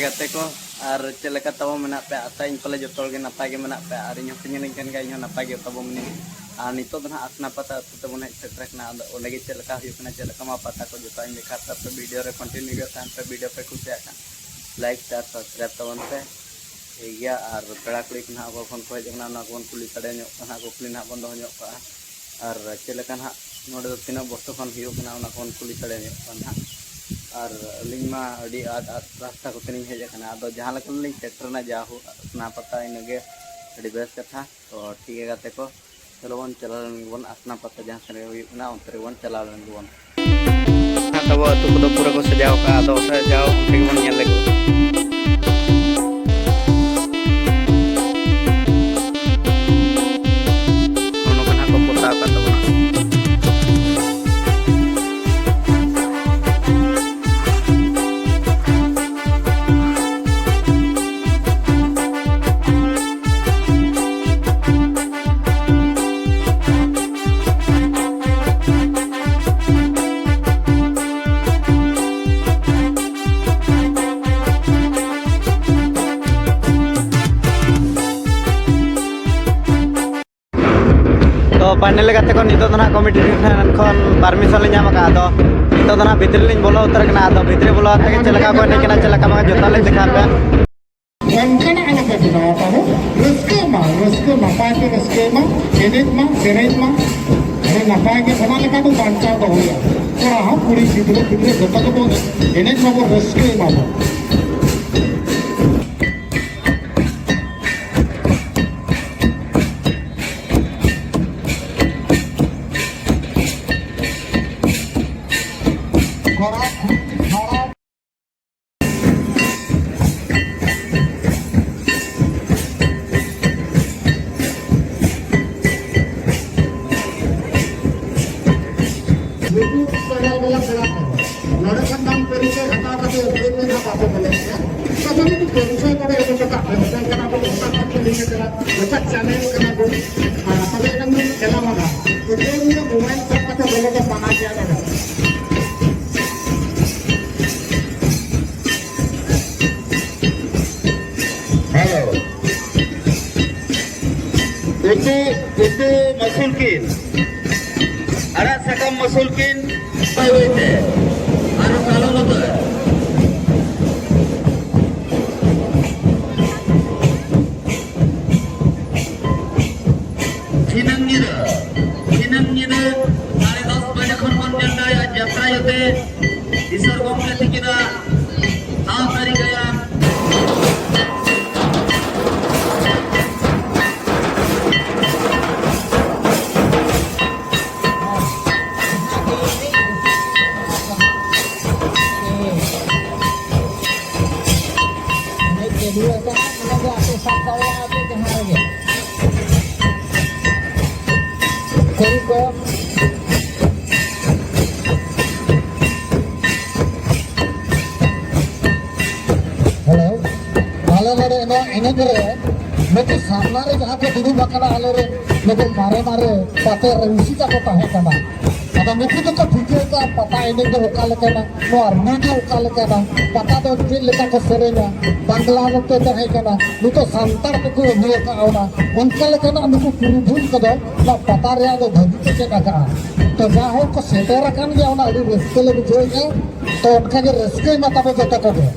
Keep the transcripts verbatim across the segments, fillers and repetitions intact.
ᱜᱟᱛᱮ ᱠᱚ, ᱟᱨ ᱪᱮᱫ ᱞᱮᱠᱟ ᱛᱟᱵᱚ ᱢᱮᱱᱟᱜ ᱯᱮᱭᱟ? ᱟᱥᱟᱭᱟᱹᱧ ᱯᱟᱞᱮ ᱡᱚᱛᱚ ᱦᱚᱲ ᱜᱮ ᱱᱟᱯᱟᱭ ᱜᱮ ᱢᱮᱱᱟᱜ ᱯᱮᱭᱟ, ᱟᱨ ᱤᱧ ᱦᱚᱸ ᱯᱮ ᱧᱮᱞᱤᱧ ᱠᱟᱱ ᱜᱮᱭᱟ, ᱤᱧ ᱦᱚᱸ ᱱᱟᱯᱟᱭ ᱜᱮ ᱛᱟᱵᱚ ᱢᱤᱱᱟᱹᱧᱟ᱾ ᱟᱨ ᱱᱤᱛᱚᱜ ᱫᱚ ᱱᱟᱦᱟᱜ ᱟᱥᱱᱟ ᱯᱟᱛᱟ ᱟᱹᱛᱩ ᱛᱮᱵᱚᱱ ᱦᱮᱡ ᱥᱮᱴᱮᱨ ᱟᱠᱟᱱᱟ᱾ ᱟᱫᱚ ᱚᱸᱰᱮ ᱜᱮ ᱪᱮᱫ ᱞᱮᱠᱟ ᱦᱩᱭᱩᱜ ᱠᱟᱱᱟ, ᱪᱮᱫ ᱞᱮᱠᱟ ᱢᱟ ᱯᱟᱛᱟ ᱠᱚ, ᱡᱚᱛᱚᱣᱟᱜ ᱤᱧ ᱫᱮᱠᱷᱟᱣ ᱯᱮᱭᱟ᱾ ᱟᱯᱮ ᱵᱷᱤᱰᱤᱭᱳ ᱨᱮ ᱠᱚᱱᱴᱤᱱᱤᱭᱩ ᱜᱮ ᱛᱟᱦᱮᱱ ᱯᱮ, ᱵᱷᱤᱰᱤᱭᱳ ᱯᱮ ᱠᱩᱥᱤᱭᱟᱜ ᱠᱷᱟᱱ ᱞᱟᱭᱤᱠ, ᱥᱮᱭᱟᱨ, ᱥᱟᱵᱥᱠᱨᱟᱭᱤᱵ ᱛᱟᱵᱚᱱ ᱯᱮ᱾ ᱴᱷᱤᱠ ᱜᱮᱭᱟ, ᱟᱨ ᱯᱮᱲᱟ ᱠᱩᱲᱤ ᱠᱚ ᱱᱟᱦᱟᱜ ᱚᱠᱟ ᱠᱷᱚᱱ ᱠᱚ ᱦᱮᱡ ᱟᱠᱟᱱᱟ, ᱚᱱᱟ ᱠᱚᱵᱚᱱ ᱠᱩᱞᱤ ᱥᱟᱰᱮ ᱧᱚᱜ ᱠᱚᱣᱟ ᱱᱟᱦᱟᱜ, ᱠᱩᱠᱞᱤ ᱱᱟᱦᱟᱜ ᱵᱚᱱ ᱫᱚᱦᱚ ᱧᱚᱜ ᱠᱟᱜᱼᱟ᱾ ᱟᱨ ᱪᱮᱫ ᱞᱮᱠᱟ ᱱᱟᱦᱟᱜ ᱱᱚᱰᱮ ᱫᱚ ᱛᱤᱱᱟᱹᱜ ᱵᱚᱨᱥᱚ ᱠᱷᱚᱱ ᱦᱩᱭᱩᱜ ᱠᱟᱱᱟ, ᱚᱱᱟ ᱠᱚᱵᱚᱱ ᱠᱩᱞᱤ ᱥᱟᱰᱮ ᱧᱚᱜ ᱠᱚᱣᱟ ᱱᱟᱦᱟᱜ᱾ ᱟᱨ ᱟᱹᱞᱤᱧ ᱢᱟ ᱟᱹᱰᱤ ᱟᱸᱴ ᱟᱸᱴ ᱨᱟᱥᱛᱟ ᱠᱚᱛᱮ ᱞᱤᱧ ᱦᱮᱡ ᱟᱠᱟᱱᱟ, ᱟᱫᱚ ᱡᱟᱦᱟᱸ ᱞᱮᱠᱟ ᱞᱤᱧ ᱥᱮᱴᱮᱨ ᱮᱱᱟ, ᱡᱟ ᱦᱳᱠ, ᱟᱥᱱᱟ ᱯᱟᱛᱟ ᱤᱱᱟᱹᱜᱮ ᱟᱹᱰᱤ ᱵᱮᱥ ᱠᱟᱛᱷᱟ᱾ ᱛᱚ ᱴᱷᱤᱠ ᱜᱮᱭᱟ ᱜᱟᱛᱮ ᱠᱚ, ᱪᱚᱞᱚ ᱵᱚᱱ ᱪᱟᱞᱟᱣ ᱞᱮᱱ ᱜᱮᱵᱚᱱ, ᱟᱥᱱᱟ ᱯᱟᱛᱟ ᱡᱟᱦᱟᱸ ᱥᱮᱫ ᱨᱮ ᱦᱩᱭᱩᱜ ᱠᱟᱱᱟ, ᱚᱱᱛᱮ ᱨᱮᱵᱚᱱ ᱪᱟᱞᱟᱣ ᱞᱮᱱ ᱜᱮᱵᱚᱱ᱾ ᱛᱟᱵᱚ ᱟᱹᱛᱩ ᱠᱚᱫᱚ ᱯᱩᱨᱟᱹ ᱠᱚ ᱥᱟᱡᱟᱣ ᱠᱟᱜᱼᱟ, ᱟᱫᱚ ᱥᱟᱡᱟᱣ ᱚᱱᱛᱮ ᱜᱮᱵᱚᱱ ᱧᱮᱞ ᱞᱮᱜᱮ᱾ ᱱᱚᱜᱼᱚ ᱱᱚᱝᱠᱟ ᱱᱟᱜ ᱠᱚ ᱯᱚᱛᱟᱣ ᱠᱟᱜ ᱛᱟᱵᱚᱱᱟ᱾ ᱛᱚ finally ᱜᱟᱛᱮ ᱠᱚ, ᱱᱤᱛᱚᱜ ᱫᱚ ᱱᱟᱦᱟᱜ ᱠᱚᱢᱤᱴᱤ ᱴᱷᱮᱱ ᱠᱷᱚᱱ ᱯᱟᱨᱢᱤᱥᱚᱱ ᱞᱮ ᱧᱟᱢ ᱟᱠᱟᱫᱼᱟ᱾ ᱟᱫᱚ ᱱᱤᱛᱚᱜ ᱫᱚ ᱱᱟᱦᱟᱜ ᱵᱷᱤᱛᱨᱤ ᱞᱤᱧ ᱵᱚᱞᱚ ᱩᱛᱟᱹᱨ ᱠᱟᱱᱟ᱾ ᱟᱫᱚ ᱵᱷᱤᱛᱨᱤ ᱵᱚᱞᱚ ᱠᱟᱛᱮ ᱜᱮ ᱪᱮᱫ ᱞᱮᱠᱟ ᱠᱚ ᱮᱱᱮᱡ ᱠᱟᱱᱟ, ᱪᱮᱫ ᱞᱮᱠᱟ ᱵᱟᱝ, ᱡᱚᱛᱚ ᱞᱤᱧ ᱫᱮᱠᱷᱟᱣ ᱯᱮᱭᱟ᱾ ᱚᱱᱠᱟᱱᱟᱜ ᱟᱞᱚᱯᱮ ᱵᱮᱱᱟᱣᱟ ᱛᱟᱵᱚ᱾ ᱨᱟᱹᱥᱠᱟᱹ ᱢᱟ, ᱨᱟᱹᱥᱠᱟᱹ ᱱᱟᱯᱟᱭ ᱛᱮ ᱨᱟᱹᱥᱠᱟᱹᱭ ᱢᱟ, ᱮᱱᱮᱡ ᱢᱟ, ᱥᱮᱨᱮᱧ ᱢᱟ, ᱟᱹᱰᱤ ᱱᱟᱯᱟᱭ ᱜᱮ᱾ ᱚᱱᱟ ᱞᱮᱠᱟ ᱫᱚ ᱵᱟᱧᱪᱟᱣ ᱫᱚᱦᱚᱭᱟ᱾ ᱠᱚᱲᱟ ᱦᱚᱸ, ᱠᱩᱲᱤ, ᱜᱤᱫᱽᱨᱟᱹ ᱯᱤᱫᱽᱨᱟᱹ ᱡᱚᱛᱚ ᱜᱮᱵᱚ ᱮᱱᱮᱡ ᱢᱟᱵᱚ, ᱨᱟᱹᱥᱠᱟᱹᱭ ᱢᱟᱵᱚ᱾ ᱠᱚᱲᱟ, ᱠᱩᱲᱤ, ᱦᱟᱲᱟᱢ᱾ ᱱᱩᱠᱩ ᱯᱮᱲᱟ ᱵᱟᱞᱟ ᱯᱮᱲᱟ ᱠᱚ, ᱱᱚᱰᱮ ᱠᱷᱚᱱ ᱵᱟᱝ ᱯᱚᱨᱤᱪᱚᱭ ᱦᱟᱛᱟᱣ ᱠᱟᱛᱮ ᱩᱯᱨᱩᱢ ᱨᱮ ᱱᱟᱜ ᱵᱟᱠᱚ ᱵᱚᱞᱚ ᱠᱚᱣᱟ᱾ ᱛᱚᱵᱮ ᱢᱤᱫᱴᱤᱡ ᱯᱚᱨᱤᱪᱚᱭ ᱱᱚᱰᱮ ᱮᱢ ᱦᱚᱴᱚ ᱠᱟᱜ ᱯᱮ, ᱚᱠᱚᱭ ᱠᱟᱱᱟ ᱵᱚᱱ, ᱚᱠᱟ ᱠᱷᱚᱱ ᱵᱚᱱ ᱦᱮᱡ ᱟᱠᱟᱱᱟ, ᱚᱠᱟ ᱪᱮᱱᱮᱞ ᱠᱟᱱᱟ ᱵᱚᱱ, ᱟᱨ ᱛᱚᱵᱮ ᱮᱱᱟᱝ ᱵᱚᱱ ᱮᱞᱟᱣ ᱟᱫᱟ᱾ ᱛᱚ ᱛᱮᱦᱮᱧ ᱫᱚ ᱢᱳᱵᱟᱭᱤᱞ ᱥᱟᱵ ᱠᱟᱛᱮ ᱵᱚᱞᱚ ᱫᱚ ᱢᱟᱱᱟ ᱜᱮᱭᱟ ᱱᱚᱰᱮ᱾ ᱩᱛᱩ ᱢᱟᱹᱥᱩᱞ ᱠᱤᱱ, ᱟᱲᱟᱜ ᱥᱟᱠᱟᱢ ᱢᱟᱹᱥᱩᱞ ᱠᱤᱱ ᱵᱟᱹᱭ ᱵᱟᱹᱭ ᱛᱮ ᱟᱨ ᱠᱟᱞᱚᱢ ᱩᱛᱟᱹᱨ᱾ ᱫᱷᱤᱱᱟᱹᱝ ᱧᱤᱫᱟᱹ, ᱫᱷᱤᱱᱟᱹᱝ ᱧᱤᱫᱟᱹ ᱥᱟᱲᱮ ᱫᱚᱥ ᱵᱟᱡᱮ ᱠᱷᱚᱱ ᱵᱚᱱ ᱧᱮᱞ ᱫᱟᱲᱮᱭᱟᱜᱼᱟ ᱡᱟᱛᱨᱟ ᱡᱟᱛᱮ ᱤᱥᱚᱨ ᱜᱚᱢᱠᱮ ᱛᱤᱠᱤᱱᱟᱜ ᱥᱟᱶᱛᱟᱨᱤ ᱜᱟᱭᱟᱱ᱾ ᱮᱱᱮᱡ ᱪᱟᱹᱞᱩ ᱟᱠᱟᱱᱟ, ᱚᱱᱟ ᱫᱚ ᱟᱯᱮ ᱥᱟᱵ ᱫᱟᱲᱮᱭᱟᱜᱼᱟ ᱯᱮ ᱡᱟᱦᱟᱸ ᱨᱮᱜᱮ᱾ ᱠᱩᱲᱤ ᱠᱚ᱾ ᱦᱮᱞᱳ, ᱟᱞᱮ ᱱᱚᱰᱮ ᱱᱚᱣᱟ ᱮᱱᱮᱡ ᱨᱮ ᱱᱩᱠᱩ ᱥᱟᱢᱱᱟ ᱨᱮ ᱡᱟᱦᱟᱸ ᱠᱚ ᱫᱩᱲᱩᱵ ᱟᱠᱟᱱᱟ, ᱟᱞᱮ ᱨᱮᱱ ᱱᱩᱠᱩ ᱢᱟᱨᱮ ᱢᱟᱨᱮ ᱯᱟᱛᱮ ᱨᱩᱥᱤᱠᱟ ᱠᱚ ᱛᱟᱦᱮᱸ ᱠᱟᱱᱟ᱾ ᱟᱫᱚ ᱱᱩᱠᱩ ᱫᱚᱠᱚ ᱴᱷᱤᱠᱟᱹ ᱠᱟᱜᱼᱟ ᱯᱟᱛᱟ ᱮᱱᱮᱡ ᱫᱚ ᱚᱠᱟ ᱞᱮᱠᱟᱱᱟ, ᱱᱚᱣᱟ ᱨᱩ ᱫᱚ ᱚᱠᱟ ᱞᱮᱠᱟᱱᱟ, ᱯᱟᱛᱟ ᱫᱚ ᱪᱮᱫ ᱞᱮᱠᱟ ᱠᱚ ᱥᱮᱨᱮᱧᱟ, ᱵᱟᱝᱞᱟ ᱨᱮ ᱛᱟᱦᱮᱸ ᱠᱟᱱᱟ, ᱱᱤᱛᱚᱜ ᱥᱟᱱᱛᱟᱲ ᱛᱮᱠᱚ ᱟᱹᱜᱩ ᱟᱠᱟᱫᱼᱟ ᱚᱱᱟ᱾ ᱚᱱᱠᱟ ᱞᱮᱠᱟᱱᱟᱜ ᱱᱩᱠᱩ ᱯᱩᱨᱩᱫᱷᱩᱞ ᱠᱚᱫᱚ ᱱᱚᱣᱟ ᱯᱟᱛᱟ ᱨᱮᱭᱟᱜ ᱫᱚ ᱵᱷᱟᱹᱜᱤ ᱠᱚ ᱪᱮᱫ ᱟᱠᱟᱫᱼᱟ᱾ ᱛᱚ ᱡᱟᱭᱦᱳᱠ ᱠᱚ ᱥᱮᱴᱮᱨ ᱟᱠᱟᱱ ᱜᱮᱭᱟ, ᱚᱱᱟ ᱟᱹᱰᱤ ᱨᱟᱹᱥᱠᱟᱹ ᱞᱮ ᱵᱩᱡᱷᱟᱹᱣᱮᱫᱼᱟ᱾ ᱛᱚ ᱚᱱᱠᱟᱜᱮ ᱨᱟᱹᱥᱠᱟᱹᱭ ᱢᱟ ᱛᱟᱵᱚ ᱡᱚᱛᱚ ᱠᱚᱜᱮ᱾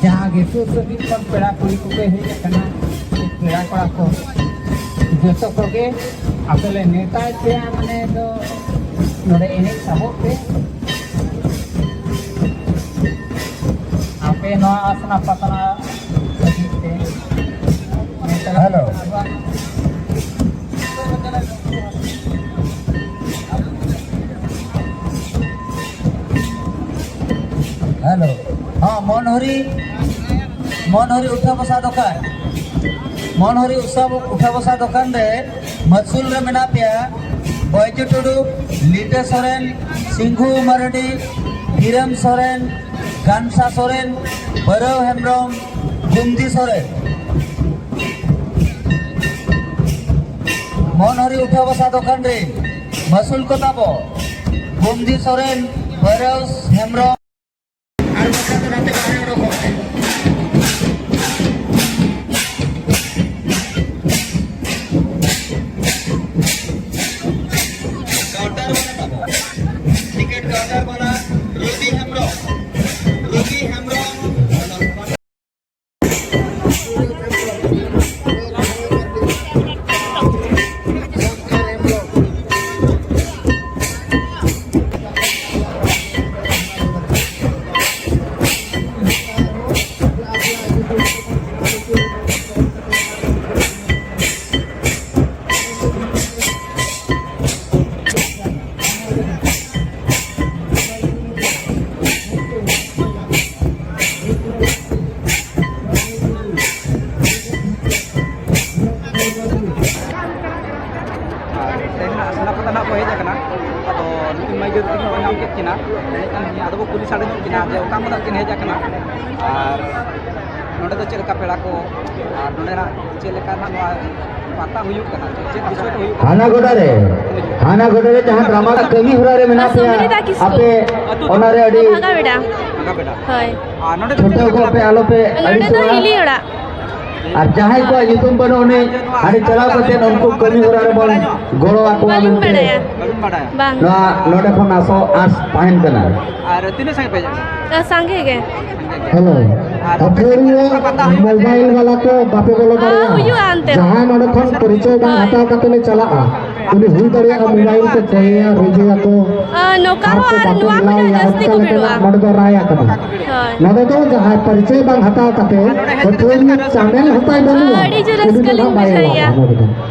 ᱡᱟᱦᱟᱸ ᱜᱮ ᱥᱩᱨ ᱥᱟᱺᱜᱤᱧ ᱠᱷᱚᱱ ᱯᱮᱲᱟ ᱠᱩᱲᱤ ᱠᱚᱯᱮ ᱦᱮᱡ ᱟᱠᱟᱱᱟ, ᱯᱮᱲᱟ ᱠᱚᱲᱟ ᱠᱚ, ᱡᱚᱛᱚ ᱠᱚᱜᱮ ᱟᱯᱮ ᱞᱮ ᱱᱮᱣᱛᱟᱭᱮᱫ ᱯᱮᱭᱟ, ᱢᱟᱱᱮ ᱫᱚ ᱱᱚᱰᱮ ᱮᱱᱮᱡ ᱥᱟᱵᱚᱜ ᱯᱮ᱾ ᱟᱯᱮ ᱱᱚᱣᱟ ᱟᱥᱱᱟ ᱯᱟᱛᱱᱟ ᱞᱟᱹᱜᱤᱫ ᱛᱮ ᱱᱮᱣᱛᱟ ᱦᱮᱞᱳ᱾ ᱦᱮᱞᱳ᱾ ᱦᱚᱸ, ᱢᱚᱱᱦᱚᱨᱤ, ᱢᱚᱱᱦᱚᱨᱤ ᱩᱴᱷᱟ ᱵᱚᱥᱟ ᱫᱚᱠᱟᱱ, ᱢᱚᱱᱦᱚᱨᱤ ᱩᱥᱟ-, ᱩᱴᱷᱟ ᱵᱚᱥᱟ ᱫᱚᱠᱟᱱ ᱨᱮ ᱢᱟᱹᱥᱩᱞ ᱨᱮ ᱢᱮᱱᱟᱜ ᱯᱮᱭᱟ᱾ ᱵᱚᱭᱡᱩ ᱴᱩᱰᱩ, ᱞᱤᱴᱟᱹ ᱥᱚᱨᱮᱱ, ᱥᱤᱝᱜᱩ ᱢᱟᱨᱰᱤ, ᱦᱤᱨᱟᱢ ᱥᱚᱨᱮᱱ, ᱜᱟᱱᱥᱟ ᱥᱚᱨᱮᱱ, ᱵᱟᱹᱨᱟᱹᱣ ᱦᱮᱢᱵᱨᱚᱢ, ᱜᱩᱢᱫᱤ ᱥᱚᱨᱮᱱ᱾ ᱢᱚᱱᱦᱟᱹᱨᱤ ᱩᱴᱷᱟᱹ ᱵᱟᱥᱟ ᱫᱚᱠᱟᱱ ᱨᱮ ᱢᱟᱹᱥᱩᱞ ᱠᱚ ᱛᱟᱵᱚ, ᱜᱩᱢᱫᱤ ᱥᱚᱨᱮᱱ, ᱵᱟᱹᱨᱟᱹᱣ ᱦᱮᱢᱵᱨᱚᱢ᱾ ᱟᱨ ᱵᱟᱠᱷᱟᱱ ᱫᱚ ᱱᱟᱛᱮ ᱵᱟᱦᱨᱮ ᱚᱰᱚᱠᱚᱜ ᱢᱮ᱾ ᱠᱟᱣᱩᱱᱴᱟᱨ ᱵᱟᱞᱟ ᱛᱟᱵᱚ, ᱴᱤᱠᱤᱴ ᱠᱟᱣᱩᱱᱴᱟᱨ ᱵᱟᱞᱟ ᱨᱚᱵᱤ ᱦᱮᱢᱵᱨᱚᱢ, ᱨᱚᱵᱤ ᱦᱮᱢᱵᱨᱚᱢ᱾ ᱟᱨ ᱛᱮᱦᱮᱧ ᱟᱥᱱᱟ ᱯᱟᱛᱟ ᱱᱟᱜ ᱠᱚ ᱦᱮᱡ ᱟᱠᱟᱱᱟ᱾ ᱟᱫᱚ ᱱᱩᱠᱤᱱ ᱢᱟᱹᱭ ᱜᱤᱫᱽᱨᱟᱹ ᱠᱤᱱ ᱧᱟᱢ ᱠᱮᱫ ᱠᱤᱱᱟ᱾ ᱢᱮᱱᱠᱷᱟᱱ ᱟᱫᱚ ᱵᱚ ᱠᱩᱞᱤ ᱥᱟᱰᱮ ᱧᱚᱜ ᱠᱤᱱᱟ ᱡᱮ ᱚᱠᱟ ᱠᱷᱚᱱᱟᱜ ᱠᱤᱱ ᱦᱮᱡ ᱟᱠᱟᱱᱟ ᱟᱨ ᱱᱚᱰᱮ ᱫᱚ ᱪᱮᱫ ᱞᱮᱠᱟ ᱯᱮᱲᱟ ᱠᱚ ᱟᱨ ᱱᱚᱰᱮᱱᱟᱜ ᱪᱮᱫ ᱞᱮᱠᱟ ᱱᱟᱜ ᱱᱚᱣᱟ ᱯᱟᱛᱟ ᱦᱩᱭᱩᱜ ᱠᱟᱱᱟ, ᱪᱮᱫ ᱵᱤᱥᱚᱭ ᱛᱮ ᱦᱩᱭᱩᱜ ᱠᱟᱱᱟ? ᱦᱟᱱᱟ ᱜᱚᱰᱟ ᱨᱮ, ᱦᱟᱱᱟ ᱜᱚᱰᱟ ᱨᱮ ᱡᱟᱦᱟᱸ ᱰᱨᱟᱢᱟ ᱠᱟᱹᱢᱤ ᱦᱚᱨᱟ ᱨᱮ ᱢᱮᱱᱟᱜ ᱯᱮᱭᱟ, ᱥᱚᱢᱤᱨᱤᱛᱟ ᱠᱤᱥᱠᱩ᱾ ᱟᱯᱮ ᱚᱱᱟ ᱨᱮ ᱟᱹᱰᱤ ᱵᱷᱟᱜᱟ ᱵᱮᱰᱟ᱾ ᱵᱷᱟᱜᱟ ᱵᱮᱰᱟ᱾ ᱦᱳᱭ᱾ ᱟᱨ ᱱᱚᱰᱮ ᱫᱚ ᱪᱷᱩᱴᱟᱹᱣ ᱠᱚᱜ ᱯᱮ, ᱟᱞᱚ ᱯᱮ ᱱᱚᱰᱮ ᱫᱚ ᱟᱹᱲᱤᱥᱚᱜᱼᱟ᱾ ᱦᱤᱞᱤ ᱚᱲᱟᱜ᱾ ᱟᱨ ᱡᱟᱦᱟᱸᱭ ᱠᱚᱣᱟᱜ ᱧᱩᱛᱩᱢ ᱵᱟᱹᱱᱩᱜ, ᱩᱱᱤ ᱦᱟᱸᱰᱮ ᱪᱟᱞᱟᱣ ᱠᱟᱛᱮ ᱩᱱᱠᱩ ᱠᱟᱹᱢᱤ ᱦᱚᱨᱟ ᱨᱮᱵᱚᱱ ᱜᱚᱲᱚ ᱟᱠᱚᱣᱟ ᱵᱟᱹᱞᱤᱧ ᱢᱮᱱᱛᱮ ᱵᱟᱲᱟᱭᱟ᱾ ᱵᱟᱹᱵᱤᱱ ᱵᱟᱰᱟᱭᱟ? ᱵᱟᱝ᱾ ᱱᱚᱣᱟ ᱱᱚᱰᱮ ᱠᱷᱚᱱ ᱟᱥᱚᱜ ᱟᱸᱥ ᱛᱟᱦᱮᱱ ᱠᱟᱱᱟ᱾ ᱟᱨ ᱛᱤᱱᱟᱹᱜ ᱥᱟᱸᱜᱮ ᱯᱮ ᱦᱮᱡ ᱟᱠᱟᱱᱟ? ᱥᱟᱸᱜᱮ ᱜᱮ᱾ ᱦᱮᱞᱳ, ᱟᱨ ᱟᱹᱛᱷᱟᱹᱲᱤᱭᱟᱹ ᱢᱳᱵᱟᱭᱤᱞ ᱵᱟᱞᱟ ᱠᱚ ᱵᱟᱯᱮ ᱵᱚᱞᱚ ᱫᱟᱲᱮᱭᱟᱜᱼᱟ᱾ ᱦᱩᱭᱩᱜᱼᱟ ᱮᱱᱛᱮ᱾ ᱡᱟᱦᱟᱸᱭ ᱱᱚᱰᱮ ᱠᱷᱚᱱ ᱯᱚᱨᱤᱪᱚᱭ ᱵᱟᱝ ᱦᱳᱭ᱾ ᱦᱟᱛᱟᱣ ᱠᱟᱛᱮ ᱞᱮ ᱪᱟᱞᱟᱜᱼᱟ, ᱩᱱᱤ ᱦᱩᱭ ᱫᱟᱲᱮᱭᱟᱜᱼᱟ ᱢᱳᱵᱟᱭᱤᱞ ᱠᱚ ᱠᱚᱭᱮᱭᱟ, ᱨᱮᱡᱮᱭᱟ ᱠᱚ᱾ ᱟ, ᱱᱚᱝᱠᱟ ᱟᱨ ᱦᱚᱸ ᱠᱚ ᱟᱨ ᱵᱟᱠᱚ ᱱᱚᱣᱟ ᱮᱞᱟᱣ ᱠᱷᱚᱱᱟᱜ ᱮᱭᱟ, ᱡᱟᱹᱥᱛᱤ ᱚᱱᱠᱟ ᱠᱚ ᱞᱮᱠᱟᱱᱟᱜ ᱵᱷᱤᱲᱚᱜᱼᱟ᱾ ᱱᱚᱰᱮ ᱫᱚ ᱨᱟᱭ ᱟᱠᱟᱱᱟ᱾ ᱦᱳᱭ᱾ ᱱᱚᱰᱮ ᱫᱚ ᱡᱟᱦᱟᱸᱭ ᱯᱚᱨᱤᱪᱚᱭ ᱵᱟᱝ ᱦᱟᱛᱟᱣ ᱠᱟᱛᱮ ᱟᱹᱛᱷᱟᱹᱲᱤᱭᱟᱹ ᱪᱟᱱᱮᱞ ᱦᱚᱸ ᱛᱟᱭ ᱵᱟᱹᱱᱩᱜᱼᱟ, ᱟᱹᱰᱤ ᱡᱳᱨ ᱩᱱᱤ ᱫᱚ ᱨᱟᱹᱥᱠᱟᱹ ᱱᱟᱦᱟᱜ ᱞᱤᱧ ᱵᱟᱭ ᱵᱩᱡᱷᱟᱹᱣᱮᱭᱟ᱾ ᱮᱞᱟᱣᱟ ᱱᱚᱰᱮ ᱫᱚ᱾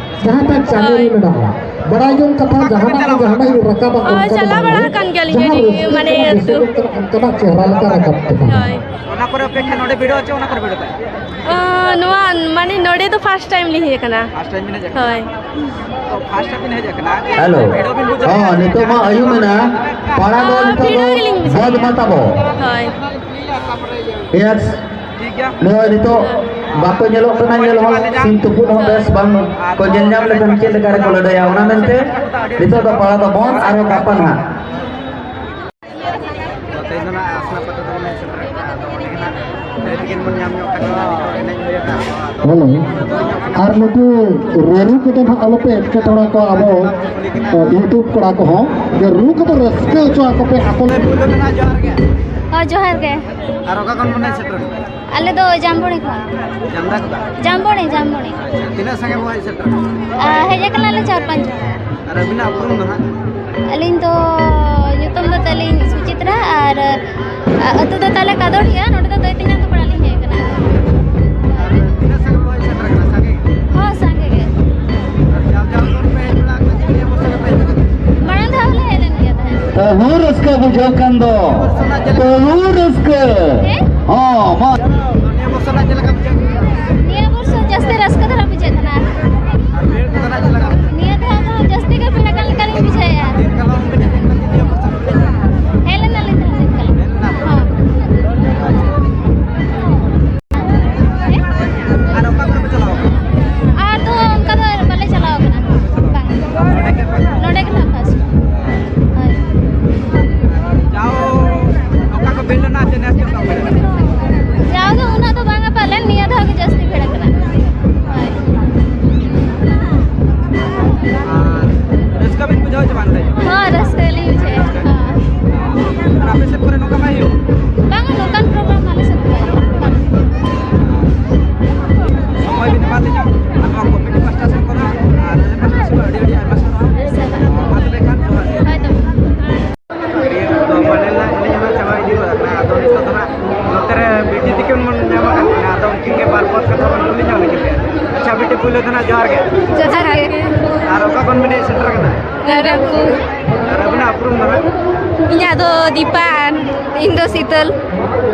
ᱡᱟᱦᱟᱸ ᱛᱟᱭ ᱪᱟᱱᱮᱞ ᱦᱳᱭ᱾ ᱢᱮᱱᱟᱜᱼᱟ, ᱵᱟᱲᱟᱭ ᱡᱚᱝ ᱠᱟᱛᱷᱟ ᱡᱟᱦᱟᱱᱟᱜ ᱜᱮ ᱡᱟᱦᱟᱱᱟᱜ ᱜᱮ ᱨᱟᱠᱟᱵᱟ, ᱦᱳᱭ, ᱚᱱᱠᱟ ᱫᱚ ᱪᱟᱞᱟᱣ ᱵᱟᱝ ᱵᱟᱲᱟ ᱦᱩᱭᱩᱜᱼᱟ᱾ ᱟᱠᱟᱱ ᱜᱮᱭᱟᱞᱤᱧ ᱡᱟᱦᱟᱸ ᱟᱹᱰᱤ, ᱨᱟᱹᱥᱠᱟᱹ ᱢᱟᱱᱮ, ᱠᱟᱱᱟ, ᱟᱹᱰᱤ ᱫᱤᱥᱚᱢ ᱠᱟᱱᱟ, ᱚᱱᱠᱟᱱᱟᱜ ᱪᱮᱦᱨᱟ ᱞᱮᱠᱟ ᱨᱟᱠᱟᱵ ᱛᱮ ᱵᱟᱝ᱾ ᱦᱳᱭ᱾ ᱚᱱᱟ ᱠᱚᱨᱮ ᱚᱯᱮᱠᱷᱟ ᱱᱚᱰᱮ ᱵᱷᱤᱲᱚᱜ ᱟᱪᱮ, ᱚᱱᱟ ᱠᱚᱨᱮ ᱵᱷᱤᱲᱚᱜ ᱛᱟᱭ᱾ ᱟᱸ, ᱱᱚᱣᱟ ᱢᱟᱱᱮ ᱱᱚᱰᱮ ᱫᱚ first time ᱞᱤᱧ ᱦᱮᱡ ᱟᱠᱟᱱᱟ᱾ First time ᱵᱤᱱ ᱦᱮᱡ ᱟᱠᱟᱱᱟ? ᱦᱳᱭ᱾ ᱛᱚ, first time ᱵᱤᱱ ᱦᱮᱡ ᱟᱠᱟᱱᱟ᱾ ᱦᱮᱞᱳ᱾ ᱵᱷᱤᱲ ᱦᱚᱸᱵᱤᱱ ᱵᱩᱡᱷᱟᱹᱣ ᱦᱚᱸ, ᱮᱫᱟ? ᱱᱤᱛᱚᱜ ᱢᱟ ᱟᱹᱭᱩᱵ ᱮᱱᱟ᱾ ᱯᱟᱲᱟ ᱫᱚ ᱟᱸ, ᱱᱤᱛᱚᱜ ᱵᱷᱤᱲ ᱫᱚ ᱜᱮᱞᱤᱧ ᱵᱩᱡᱷᱟᱹᱣ ᱵᱚᱸᱫᱽ ᱮᱫᱟ᱾ ᱢᱟ ᱛᱟᱵᱚ᱾ ᱦᱳᱭ᱾ Yes᱾ ᱴᱷᱤᱠ ᱜᱮᱭᱟ᱾ ᱱᱚᱜᱼᱚᱭ ᱱᱤᱛᱚᱜ ᱵᱟᱠᱚ ᱧᱮᱞᱚᱜ ᱠᱟᱱᱟ, ᱧᱮᱞ ᱦᱚᱸ ᱥᱤᱢ ᱛᱩᱯᱩᱫ ᱦᱚᱸ ᱵᱮᱥ ᱵᱟᱝ ᱠᱚ ᱧᱮᱞ ᱧᱟᱢ ᱞᱮᱠᱷᱟᱱ ᱪᱮᱫ ᱞᱮᱠᱟ ᱨᱮᱠᱚ ᱞᱟᱹᱲᱦᱟᱹᱭᱟ, ᱚᱱᱟ ᱢᱮᱱᱛᱮ ᱱᱤᱛᱚᱜ ᱫᱚ ᱯᱟᱲᱟ ᱫᱚ ᱵᱚᱱᱫ, ᱟᱨᱦᱚᱸ ᱜᱟᱯᱟ ᱱᱟᱦᱟᱜ᱾ ᱛᱮᱦᱮᱧ ᱫᱚ ᱱᱟᱜ ᱟᱥᱱᱟ ᱯᱟᱛᱟ ᱛᱮᱵᱚᱱ ᱦᱮᱡ ᱥᱮᱴᱮᱨ ᱟᱠᱟᱱᱟ᱾ ᱟᱫᱚ ᱚᱸᱰᱮ ᱜᱮ ᱱᱟᱜ ᱛᱮᱦᱮᱧ ᱛᱤᱠᱤᱱ ᱵᱚᱱ ᱧᱟᱢ ᱧᱚᱜ ᱠᱷᱟᱱ ᱫᱚ ᱱᱟᱜ ᱱᱤᱛᱚᱜ ᱮᱱᱮᱡ ᱦᱩᱭ ᱟᱠᱟᱱᱟ᱾ ᱦᱮᱞᱳ᱾ ᱟᱨ ᱱᱩᱠᱩ ᱨᱩᱨᱩ ᱠᱚᱫᱚ ᱱᱟᱜ ᱟᱞᱚᱯᱮ ᱮᱴᱠᱮᱴᱚᱬᱟ ᱠᱚᱣᱟ, ᱟᱵᱚ, ᱮ, YouTube ᱠᱚᱲᱟ ᱠᱚᱦᱚᱸ, ᱡᱮ ᱨᱩ ᱠᱚᱫᱚ ᱨᱟᱹᱥᱠᱟᱹ ᱦᱚᱪᱚ ᱟᱠᱚ ᱯᱮ, ᱟᱠᱚ᱾ ᱯᱩᱭᱞᱩ ᱛᱮ ᱱᱟᱜ ᱡᱚᱦᱟᱨ ᱜᱮ᱾ ᱦᱳᱭ, ᱡᱚᱦᱟᱨ ᱜᱮ᱾ ᱟᱨ ᱚᱠᱟ ᱠᱷᱚᱱ ᱵᱚᱱ ᱦᱮᱡ ᱥᱮᱴᱮᱨ ᱟᱠᱟᱱᱟ? ᱟᱞᱮ ᱫᱚ ᱡᱟᱢᱵᱚᱲᱤ ᱠᱷᱚᱱ᱾ ᱡᱟᱢᱫᱟ ᱠᱚᱫᱟ? ᱡᱟᱢᱵᱚᱲᱤ, ᱡᱟᱢᱵᱚᱲᱤ᱾ ᱟᱪᱪᱷᱟ, ᱛᱤᱱᱟᱹᱜ ᱥᱟᱸᱜᱮ ᱵᱚᱱ ᱦᱮᱡ ᱥᱮᱴᱮᱨ ᱟᱠᱟᱱᱟ? ᱟ, ᱦᱮᱡ ᱟᱠᱟᱱᱟᱞᱮ ᱪᱟᱨ ᱯᱟᱸᱪ ᱡᱚᱱ᱾ ᱟᱨ ᱟᱹᱵᱤᱱᱟᱜ ᱩᱯᱨᱩᱢ ᱫᱚ ᱱᱟᱦᱟᱜ? ᱟᱹᱞᱤᱧ ᱫᱚ, ᱧᱩᱛᱩᱢ ᱫᱚ ᱛᱟᱹᱞᱤᱧ ᱥᱩᱪᱤᱛᱨᱟ ᱟᱨ, ᱟ, ᱟᱹᱛᱩ ᱫᱚ ᱛᱟᱞᱮ ᱠᱟᱫᱚᱲᱤᱭᱟ, ᱱᱚᱰᱮ ᱫᱚ ᱫᱟᱹᱭ ᱛᱮᱧᱟᱝ ᱫᱚ ᱯᱟᱲᱟ ᱞᱤᱧ ᱦᱮᱡ ᱟᱠᱟᱱᱟ᱾ ᱟᱨ ᱛᱤᱱᱟᱹᱜ ᱥᱟᱸᱜᱮ ᱵᱚᱱ ᱦᱮᱡ ᱥᱮᱴᱮᱨ ᱟᱠᱟᱱᱟ? ᱥᱟᱸᱜᱮ ᱜᱮ? ᱦᱚᱸ, ᱥᱟᱸᱜᱮ ᱜᱮ᱾ ᱟᱨ ᱡᱟᱣ ᱡᱟᱣ ᱫᱚ ᱯᱮ ᱦᱮᱡ ᱵᱟᱲᱟ ᱟᱠᱟᱱᱟ ᱪᱮ ᱱᱤᱭᱟᱹ ᱵᱚᱨᱥᱟ ᱜᱮᱯᱮ ᱦᱮᱡ ᱟᱠᱟᱱᱟ? ᱢᱟᱲᱟᱝ ᱫᱷᱟᱣ ᱦᱚᱸᱞᱮ ᱦᱮᱡ ᱞᱮᱱ ᱜᱮᱭᱟ ᱛᱟᱦᱮᱸᱫ᱾ ᱛᱟᱹᱦᱩ ᱨᱟᱹᱥᱠᱟᱹ ᱵᱩᱡᱷᱟᱹᱜ ᱠᱟᱱ ᱫᱚ᱾ ᱛᱟᱹᱦᱩ ᱨᱟᱹᱥᱠᱟᱹ᱾ ᱦᱮᱸ? ᱦᱚᱸ, ᱢᱟ᱾ ᱱᱤᱭᱟᱹ ᱵᱚᱨᱥᱟ ᱨᱮᱱᱟᱜ ᱪᱮᱫ ᱞᱮᱠᱟ ᱵᱩᱡᱷᱟᱹᱜ ᱠᱟᱱᱟ? ᱱᱤᱭᱟᱹ ᱵᱚᱨᱥᱚ ᱡᱟᱹᱥᱛᱤ ᱨᱟᱹᱥᱠᱟᱹ ᱫᱷᱟᱨᱟ ᱵᱩᱡᱷᱟᱹᱜ ᱠᱟᱱᱟ᱾ ᱟᱨ ᱵᱷᱤᱲ ᱠᱚᱫᱚ ᱱᱟᱜ ᱪᱮᱫ ᱞᱮᱠᱟ? ᱱᱤᱭᱟᱹ ᱫᱷᱟᱣ ᱫᱚ ᱡᱟᱹᱥᱛᱤ ᱜᱮ ᱵᱷᱤᱲ ᱟᱠᱟᱱ ᱞᱮᱠᱟᱞᱤᱧ ᱵᱩᱡᱷᱟᱹᱣᱮᱫᱼᱟ᱾ ᱫᱤᱱ ᱠᱟᱞᱚᱢ ᱵᱤᱱ ᱦᱮᱡ ᱞᱮᱱ ᱠᱷᱟᱱ ᱱᱤᱭᱟᱹ ᱵᱚᱨᱥᱟ ᱵᱤᱱ ᱦᱮᱡ ᱞᱮᱱᱟ? ᱦᱮᱡ ᱞᱮᱱᱟᱞᱤᱧ ᱛᱟᱦᱮᱸᱫ ᱫᱤᱱ ᱠᱟᱞᱚᱢ᱾ ᱦᱮᱡ ᱞᱮᱱᱟ? ᱦᱚᱸ᱾ ᱟᱪᱪᱷᱟ᱾ ᱟᱨ ᱚᱠᱟ ᱠᱚᱨᱮ ᱯᱮ ᱪᱟᱞᱟᱣ ᱠᱟᱱᱟ? ᱟᱨ ᱫᱚ ᱚᱱᱠᱟ ᱫᱚ ᱵᱟᱞᱮ ᱪᱟᱞᱟᱣ ᱠᱟᱱᱟ᱾ ᱵᱟᱝ᱾ ᱱᱚᱰᱮ ᱜᱮ first? ᱱᱚᱰᱮ ᱜᱮ ᱱᱟᱜ first᱾ ᱦᱳᱭ᱾ ᱡᱟᱣ ᱚᱱᱠᱟ ᱠᱚ ᱵᱷᱤᱲ ᱞᱮᱱᱟ ᱪᱮ ᱱᱮᱥ ᱜᱮ ᱚᱱᱠᱟ ᱵᱷᱤᱲ ᱞᱮᱱᱟ? ᱡᱟᱣ ᱫᱚ ᱩᱱᱟᱹᱜ ᱫᱚ ᱵᱟᱝᱟ ᱯᱟᱞᱮᱱ, ᱱᱤᱭᱟᱹ ᱫᱷᱟᱣ ᱜᱮ ᱡᱟᱹᱥᱛᱤ ᱵᱷᱤᱲ ᱟᱠᱟᱱᱟ᱾ ᱦᱳᱭ᱾ ᱟᱨ ᱨᱟᱹᱥᱠᱟᱹ ᱵᱤᱱ ᱵᱩᱡᱷᱟᱹᱣ ᱪᱮ ᱵᱟᱝ ᱛᱮ? ᱦᱚᱸ, ᱨᱟᱹᱥᱠᱟᱹ ᱞᱤᱧ ᱵᱩᱡᱷᱟᱹᱣᱮᱫᱼᱟ᱾ ᱦᱚᱸ᱾ ᱟᱨ ᱟᱯᱮ ᱥᱮᱫ ᱠᱚᱨᱮ ᱱᱚᱝᱠᱟ ᱵᱟᱭ ᱦᱩᱭᱩᱜ? ᱵᱟᱝᱟ, ᱱᱚᱝᱠᱟᱱ program ᱟᱞᱮ ᱥᱮᱫ ᱫᱚ ᱵᱟᱭ ᱦᱩᱭᱩᱜᱼᱟ᱾ ᱥᱚᱢᱚᱭ ᱵᱤᱱ ᱮᱢᱟᱫ ᱞᱤᱧᱟ, ᱟᱨ ᱱᱚᱣᱟ committee ᱯᱟᱦᱴᱟ ᱥᱮᱫ ᱠᱷᱚᱱ ᱦᱚᱸ, ᱟᱨ ᱟᱞᱮ ᱯᱟᱦᱴᱟ ᱥᱮᱫ ᱠᱷᱚᱱ ᱟᱹᱰᱤ ᱟᱹᱰᱤ ᱟᱭᱢᱟ ᱥᱟᱨᱦᱟᱣ᱾ ᱢᱟ ᱛᱚᱵᱮ ᱠᱷᱟᱱ ᱡᱚᱦᱟᱨ ᱜᱮ᱾ ᱦᱳᱭ ᱛᱚᱵᱮ᱾ ᱛᱚ, ᱢᱟᱱᱮ ᱱᱟᱜ ᱮᱱᱮᱡ ᱦᱚᱸ ᱪᱟᱵᱟ ᱤᱫᱤ ᱜᱚᱫ ᱟᱠᱟᱱᱟ᱾ ᱟᱫᱚ ᱱᱤᱛᱚᱜ ᱫᱚ ᱱᱟᱜ ᱱᱚᱛᱮ ᱨᱮ ᱵᱤᱴᱤ ᱛᱤᱠᱤᱱ ᱵᱚᱱ ᱧᱟᱢ ᱟᱠᱟᱫ ᱠᱤᱱᱟ᱾ ᱟᱫᱚ ᱩᱱᱠᱤᱱ ᱜᱮ ᱵᱟᱨ ᱯᱚᱫ ᱠᱟᱛᱷᱟ ᱵᱚᱱ ᱠᱩᱞᱤ ᱧᱚᱜ ᱞᱮᱠᱤᱱ ᱜᱮ᱾ ᱟᱪᱪᱷᱟ, ᱵᱤᱴᱤ, ᱯᱩᱭᱞᱩ ᱫᱚ ᱱᱟᱜ ᱡᱚᱦᱟᱨ ᱜᱮ᱾ ᱡᱚᱦᱟᱨ ᱜᱮ᱾ ᱟᱨ ᱚᱠᱟ ᱠᱷᱚᱱ ᱵᱤᱱ ᱦᱮᱡ ᱥᱮᱴᱮᱨ ᱟᱠᱟᱱᱟ? ᱨᱟᱭᱨᱚᱝᱯᱩᱨ᱾ ᱟᱨ ᱟᱹᱵᱤᱱᱟᱜ ᱩᱯᱨᱩᱢ ᱫᱚ ᱱᱟᱜ? ᱤᱧᱟᱹᱜ ᱫᱚ ᱫᱤᱯᱟ ᱟᱨ ᱤᱧ ᱫᱚ ᱥᱤᱛᱟᱹᱞ᱾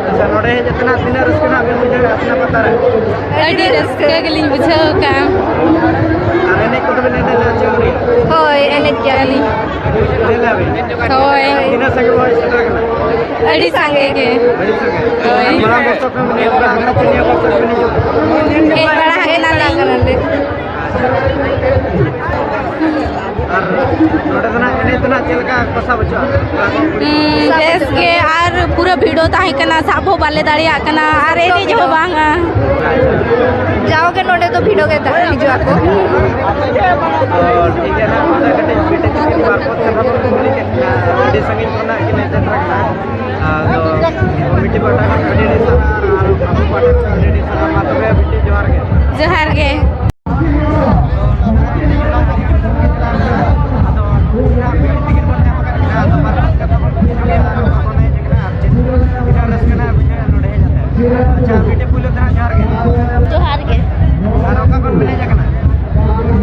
ᱟᱪᱪᱷᱟ, ᱱᱚᱰᱮ ᱦᱮᱡ ᱠᱟᱛᱮ ᱱᱟᱜ ᱛᱤᱱᱟᱹᱜ ᱨᱟᱹᱥᱠᱟᱹ ᱱᱟᱜ ᱵᱤᱱ ᱵᱩᱡᱷᱟᱹᱣᱮᱫᱼᱟ ᱟᱥᱱᱟ ᱯᱟᱛᱟ ᱨᱮ? ᱟᱹᱰᱤ ᱨᱟᱹᱥᱠᱟᱹ ᱜᱮᱞᱤᱧ ᱵᱩᱡᱷᱟᱹᱣ ᱠᱟᱜᱼᱟ᱾ ᱟᱨ ᱮᱱᱮᱡ ᱠᱚᱫᱚ ᱵᱤᱱ ᱮᱱᱮᱡ ᱞᱮᱫᱼᱟ ᱪᱮ ᱟᱹᱣᱨᱤ? ᱦᱳᱭ, ᱮᱱᱮᱡ ᱜᱮᱭᱟ ᱞᱤᱧ᱾ ᱮᱱᱮᱡ ᱞᱮᱫᱼᱟ ᱵᱤᱱ? ᱦᱳᱭ᱾ ᱛᱤᱱᱟᱹᱜ ᱥᱟᱸᱜᱮ ᱵᱚᱱ ᱥᱮᱴᱮᱨ ᱠᱟᱱᱟ? ᱟᱹᱰᱤ ᱥᱟᱸᱜᱮ ᱜᱮ᱾ ᱟᱹᱰᱤ ᱥᱟᱸᱜᱮ᱾ ᱦᱳᱭ᱾ ᱟᱨ ᱢᱟᱲᱟᱝ ᱵᱚᱨᱥᱚ ᱠᱷᱚᱱ ᱵᱤᱱ ᱦᱮᱡ ᱵᱟᱲᱟ ᱟᱠᱟᱱᱟ ᱪᱮ ᱱᱤᱭᱟᱹ ᱵᱚᱨᱥᱚ ᱜᱮᱵᱤᱱ ᱦᱤᱡᱩᱜ ᱠᱟᱱᱟ? ᱦᱮᱡ ᱵᱟᱲᱟ ᱟᱠᱟᱱᱟ ᱞᱤᱧ᱾ ᱟᱨ ᱱᱚᱰᱮ ᱫᱚ ᱱᱟᱜ ᱮᱱᱮᱡ ᱫᱚ ᱱᱟᱜ ᱪᱮᱫ ᱞᱮᱠᱟ ᱠᱚ ᱥᱟᱵ ᱦᱚᱪᱚᱜᱼᱟ? ᱦᱩᱸ, ᱵᱮᱥ ᱜᱮ᱾ ᱟᱨ ᱯᱩᱨᱟᱹ ᱵᱷᱤᱲ ᱛᱟᱦᱮᱸ ᱠᱟᱱᱟ, ᱥᱟᱵ ᱦᱚᱸ ᱵᱟᱞᱮ ᱫᱟᱲᱮᱭᱟᱜ ᱠᱟᱱᱟ ᱟᱨ ᱮᱱᱮᱡ ᱦᱚᱸ ᱵᱟᱝᱟ᱾ ᱡᱟᱣᱜᱮ ᱱᱚᱰᱮ ᱫᱚ ᱵᱷᱤᱲ ᱜᱮ ᱛᱟᱦᱮᱸ ᱦᱤᱡᱩᱜ ᱟᱠᱚ᱾ ᱛᱚ, ᱴᱷᱤᱠ ᱜᱮᱭᱟ ᱱᱟᱜ, ᱚᱱᱟ ᱠᱟᱹᱴᱤᱡ ᱢᱤᱫᱴᱮᱡ ᱪᱤᱠᱤᱱ ᱵᱟᱨ ᱯᱚᱫ ᱠᱟᱛᱷᱟ ᱵᱚᱱ ᱠᱩᱞᱤ ᱠᱮᱫ ᱠᱤᱱᱟ᱾ ᱟᱹᱰᱤ ᱥᱟᱺᱜᱤᱧ ᱠᱷᱚᱱᱟᱜ ᱠᱤᱱ ᱦᱮᱡ ᱥᱮᱴᱮᱨ ᱠᱟᱱᱟ᱾ ᱟᱫᱚ ᱠᱚᱢᱤᱴᱤ ᱯᱟᱦᱴᱟ ᱠᱷᱚᱱ ᱟᱹᱰᱤ ᱟᱹᱰᱤ ᱥᱟᱨᱦᱟᱣ ᱟᱨ ᱟᱵᱚ ᱯᱟᱦᱴᱟ ᱠᱷᱚᱱ ᱟᱹᱰᱤ ᱟᱹᱰᱤ ᱥᱟᱨᱦᱟᱣ᱾ ᱢᱟ ᱛᱚᱵᱮ ᱢᱤᱫᱴᱮᱡ ᱡᱚᱦᱟᱨ ᱜᱮ᱾ ᱡᱚᱦᱟᱨ ᱜᱮ᱾ ᱟᱪᱪᱷᱟ, ᱢᱤᱫᱴᱮᱡ ᱯᱩᱭᱞᱩ ᱫᱚ ᱦᱟᱸᱜ ᱡᱚᱦᱟᱨ ᱜᱮ᱾ ᱡᱚᱦᱟᱨ ᱜᱮ᱾ ᱟᱨ ᱚᱠᱟ ᱠᱷᱚᱱ ᱵᱮᱱ ᱦᱮᱡ ᱟᱠᱟᱱᱟ?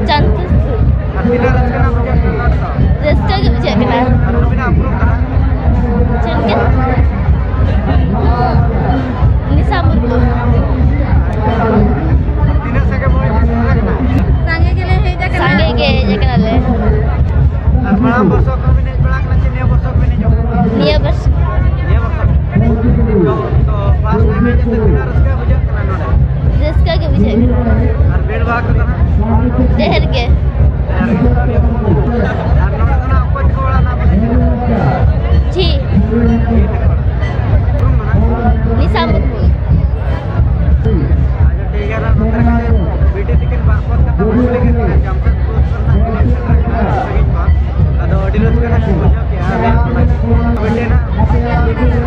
ᱪᱟᱸᱫᱯᱩᱨ᱾ ᱟᱨ ᱛᱤᱱᱟᱹᱜ ᱨᱟᱹᱥᱠᱟᱹ ᱨᱮᱱᱟᱜ ᱵᱩᱡᱷᱟᱹᱜ ᱠᱟᱱᱟ ᱱᱚᱰᱮ ᱫᱚ? ᱨᱟᱹᱥᱠᱟᱹ ᱜᱮ ᱵᱩᱡᱷᱟᱹᱜ ᱠᱟᱱᱟ᱾ ᱟᱨ ᱟᱹᱵᱤᱱᱟᱜ ᱩᱯᱨᱩᱢ ᱫᱚ ᱦᱟᱸᱜ? ᱪᱮᱫ ᱜᱮ? ᱱᱤᱥᱟ ᱢᱩᱨᱢᱩ᱾ ᱛᱤᱱᱟᱹᱜ ᱥᱟᱸᱜᱮ ᱵᱚᱱ ᱦᱮᱡ ᱥᱮᱴᱮᱨ ᱟᱠᱟᱱᱟ? ᱥᱟᱸᱜᱮ ᱜᱮ ᱦᱮᱡ ᱟᱠᱟᱱᱟᱞᱮ᱾ ᱟᱨ ᱢᱟᱲᱟᱝ ᱵᱚᱨᱥᱚ ᱠᱷᱚᱱ ᱵᱤᱱ ᱦᱮᱡ ᱵᱟᱲᱟ ᱟᱠᱟᱱᱟ ᱪᱮ ᱱᱤᱭᱟᱹ ᱵᱚᱨᱥᱚ ᱜᱮᱵᱤᱱ ᱦᱤᱡᱩᱜ ᱠᱟᱱᱟ? ᱱᱤᱭᱟᱹ ᱵᱚᱨᱥᱚ᱾ ᱱᱤᱭᱟᱹ ᱵᱚᱨᱥᱚ᱾ ᱛᱚ, ᱛᱚ, first time ᱦᱮᱡ ᱠᱟᱛᱮ ᱛᱤᱱᱟᱹᱜ ᱨᱟᱹᱥᱠᱟᱹ ᱵᱩᱡᱷᱟᱹᱜ ᱠᱟᱱᱟ ᱱᱚᱰᱮ? ᱨᱟᱹᱥᱠᱟᱹ ᱜᱮ ᱵᱩᱡᱷᱟᱹᱜ ᱠᱟᱱᱟ᱾ ᱟᱨ ᱵᱷᱤᱲ ᱵᱷᱟᱲ ᱠᱚᱫᱚ ᱦᱟᱸᱜ? ᱰᱷᱮᱨ ᱜᱮ᱾ ᱰᱷᱮᱨ ᱜᱮ᱾ ᱟᱨ ᱱᱚᱰᱮ ᱫᱚ ᱦᱟᱸᱜ ᱚᱠᱚᱭ ᱛᱟᱠᱚ ᱚᱲᱟᱜ ᱱᱟᱜ ᱵᱚᱞᱮ? ᱡᱷᱤ᱾ ᱡᱷᱤ ᱛᱟᱠᱚ ᱚᱲᱟᱜ᱾ ᱩᱯᱨᱩᱢ ᱫᱚ ᱦᱟᱸᱜ? ᱱᱤᱥᱟ ᱢᱩᱨᱢᱩ᱾ ᱟᱪᱪᱷᱟ, ᱴᱷᱤᱠ ᱜᱮᱭᱟ, ᱱᱚᱛᱮ ᱨᱮ ᱠᱟᱹᱴᱤᱡ ᱵᱤᱴᱤ ᱛᱤᱠᱤᱱ ᱵᱟᱨ ᱯᱚᱫ ᱠᱟᱛᱷᱟ ᱵᱚᱱ ᱠᱩᱞᱤ ᱠᱮᱫ ᱠᱤᱱᱟ, ᱡᱟᱢᱥᱮᱫᱽᱯᱩᱨ ᱠᱷᱚᱱ ᱱᱟᱜ ᱠᱤᱱ ᱦᱮᱡ ᱥᱮᱴᱮᱨ ᱠᱟᱱᱟ, ᱥᱟᱺᱜᱤᱧ ᱠᱷᱚᱱ᱾ ᱟᱫᱚ ᱟᱹᱰᱤ ᱨᱟᱹᱥᱠᱟᱹ ᱱᱟᱜ ᱠᱤᱱ ᱵᱩᱡᱷᱟᱹᱣ ᱠᱮᱜᱼᱟ, ᱟᱞᱮ ᱚᱱᱟ ᱵᱤᱴᱤ ᱱᱟᱜ